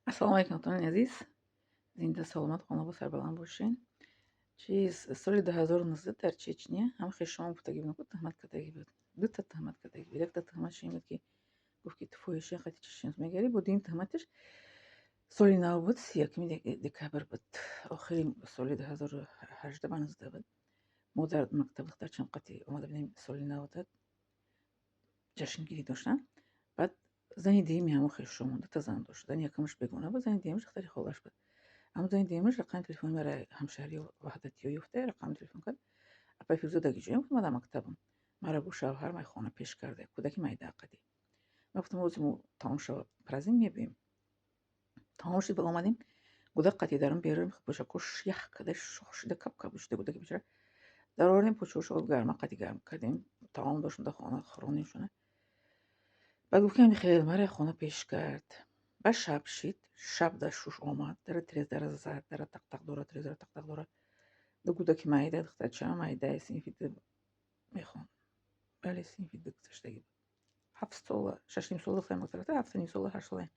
Ассалому алайкум, дӯстони азиз. Зинда, саломат, хонаву сарбаланд бошед. Чиз, соли 2019 дар Чечня ҳам хешовам гуфтагӣ будам, ку туҳмат кардагӣ буд. Дута туҳмат кардагӣ буд. Якта туҳматш ин буд, ки гуфт, ки ту фоҳиша, қати чеченец мегарӣ. Бо дуюм туҳматаш, соли нав буд, 31 декабр буд. Охири соли 2018 ба 19 буд. Мо дар мактаб духтарчам қати омада будем, соли нав ҷашнгирӣ доштанд. Баъд зани дуюми ҳамон хешовамон, дута зан дошт. Зани якумаш бегона буд, зани дуюмаш духтари холаш буд. Ҳамон зани дуюмаш рақами телефони маро ҳамшаҳриё Ваҳдатиё ёфта, рақами телефон кард. «Апай Фирӯза, дар ҷоем?» Гуфт: «Ман дар мактабам. Маро бо шавҳар май хона пеш карда, кӯдаки майда қадӣ.» Ман гуфтам: «Ози мо тамом шава праздник, мебиёем.» Тамом шуд, ба омадем. Гӯдак қати дарун берун пӯшакош ях карда, шох шуда, кап кап шуда гӯдаки бечора. Даровардем, пӯчошу об гарма қати гарм кардем. Таом доштем дар хона, хӯронем шуна. Баъд гуфт, ки ҳами хел мара хона пеш кард. Баъд шаб шид, шаб дар шуш омад, дара тирезара зад, дара тақ-тақ дорад, тирезара тақ-тақ дорад. Ду гӯдаки майда, духтарчаам майда, синфи ду мехонд. Бале, синфи ду гузаштагӣ буд. 7 сола, 6,5 сола духтарам мактаб рафта, 7,5 сола, 8 сола.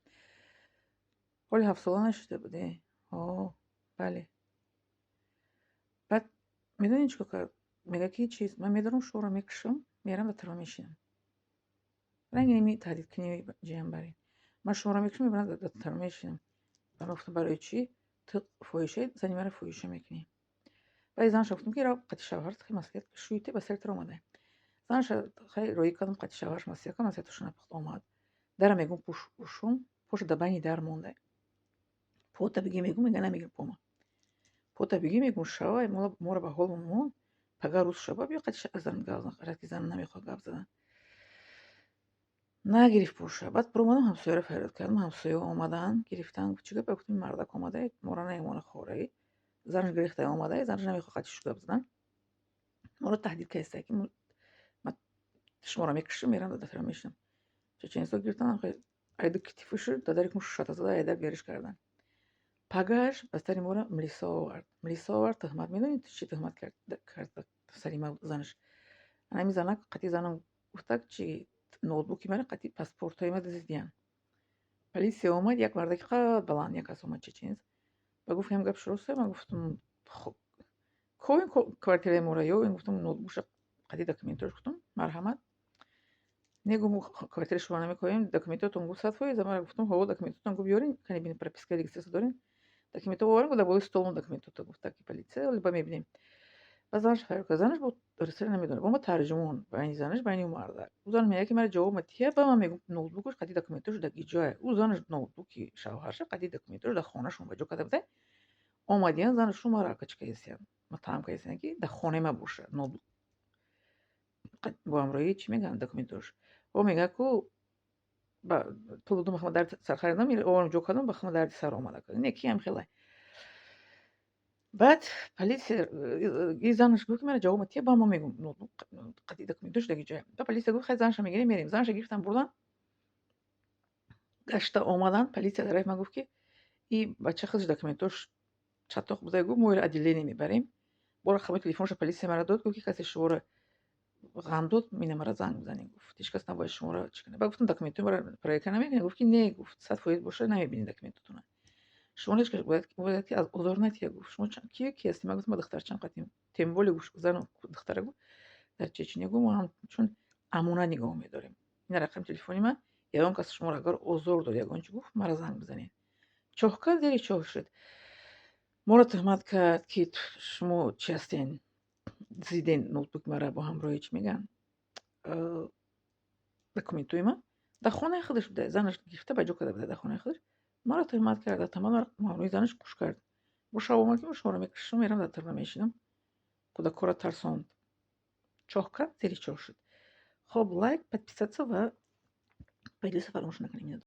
Ҳоли 7 сола нашуда буд, э? Ҳо, бале. Баъд медонед, чӣ кор кард? Мегӯяд, ки чиз, ман медорам, шуморо мекушам, мерам, дар тирма мешинам. Ранги ними таҳдидкунӣ ҷиянбарӣ. Ман шуморо мекушам, мебарам, дар тирма мешинам. Баъд ман гуфтам: «Барои чӣ? Ту фоҳишаи, зани маро фоҳиша мекунӣ.» Баъди занашо гуфтам, ки рав, қати шавҳарат хеле маслиҳат шӯйте, ба сари тир омада. Занаша хеле роӣ кардам, қати шавҳараш маслиҳат кардам, маслиҳаташо напухт, омад. Дара мегӯм, пӯшум, поша дар байни дар монда. «Пота бигӣ», мегӯм, мега: «Намегирам пома.» «Пота бигӣ», мегӯм, «шава, моро ба ҳол мон, пага рӯз шава, биё, қати зан гап зан.» Ки зан намехоҳад гап задан. Нагирифт поша. Баъд баромадам, ҳамсояро фарёд кардам. Ҳамсоя омаданд, гирифтанд. Гуфт: «Чӣ гап?» Гуфтем: «Мардак омада, моро намемона хораи, занаш гирифта омада, занаш намехоҳад қатишш гап задан, моро таҳдид кардааст, ки ман шуморо мекушам, мерам, дар дафтарам мешинам.» Чеченецо гирифтанд, айду китифушу дадари шата зада, айдар бериш карданд. Пагааш ба сари моро милиса овард, милиса овард, туҳмат. Медонед, чӣ туҳмат кард сари ма занаш? Ҳамин занак қатъи занам гуфтак, чи ноутбуки мара қатъи паспортҳои ма дуздидиянд. Полисия омад, як мардаки қад баланд, як кас омад, чеченец, ба гуфт: «Ҳам гап шуроста?» Ман гуфтам: «Ковин квартираи моро ёвем». Гуфтам: «Ноутбукша қатъи документош». Гуфтам: «Марҳамат». «Не, гум, квартираи шумо намекоем, документотон», гуфт, «100%». Ман гуфтам: «Ҳо, документотон», гуфт, «ёрин, кани бини, прописка, регистрация дорем, документҳо оварем». Гуфт: «Дар болои столон документото», гуфт, таки полиция либо мебинем. Ба занаш фарёд кард, занаш бо русиро намедонад, бо ма тарҷумон байни занаш, байни ӯ мардак. Ӯ зан мегӯяд, ки мара ҷавоб матиҳа, ба ман мегӯ: «Ноутбукаш қатъи документош дар ҷое». Ӯ занаш ноутбуки шавҳарша қатъи документош дар хонашон ба ҷо карда буда. Омадиян, занашу маро акачи кардисиян, муттаҳам кардисиян, ки дар хонаи ма боша ноутбук бо ҳамроҳии, чӣ мегӯянд, документош. О, мегӯяд, ку пул додум, ба дарди сар харидам, оварам, ҷо кардам, ба хама дарди сар омада. Не, киам хелай. Баъд полисия и занаш гуфт, ки мара ҷавоб матиҳа, ба ма мегӯм: «Ноутбук қатъи документош дар ҷое». Ба полисия гуфт: «Хай, занаша мегирем, мерем». Занаша гирифтан, бурдан, гашта омадан, полисия дар ма гуфт, ки и бача худаш документош чатоқ буда, гуфт: «Мо иро отделение мебарем». Бо рақами телефонша полисия мара дод, гуфт, ки касе шуморо ғам дод, мина мара занг бизанед, гуфт, ҳеҷ кас набояд шуморо чӣ кунад. Баъд гуфтам: «Документои маро проверка намекунед?» Гуфт, ки не, гуфт, 100% боша, намебинед документотона. Шумо ҳеҷ кас бояд ки озор натиҳад, гуфт. «Шумо ки ҳастед?» Ман гуфтам: «Ма духтарчам қатим, тем более», гуфт, зану духтара, гуфт, «дар Чечня», гуфт, «мо ҳамчун амонат нигоҳ медорем. Ина рақами телефони ман, ягон кас шуморо агар озор дод, ягон чӣ гуфт, маро занг бизанед». Чоҳ кард, зери чоҳ шуд. Моро туҳмат кард, ки шумо чӣ ҳастен, зиден ноутбук мара бо ҳамроҳи, чӣ мегӯянд, документҳои ман дар хонаи худаш буда, занаш гирифта, ба ҷо карда буда дар хонаи худаш. Маро туҳмат карда, маро ҳамроҳи занаш куш кард. Бо шаб омад, ки шуморо мекушам, мерам, дар тирма мешинам. Кӯдакҳоро тарсонд. Чоҳ кард, зери чоҳ шуд. Хоб, лайк, подписаться ва поделиться фаромӯш накунед.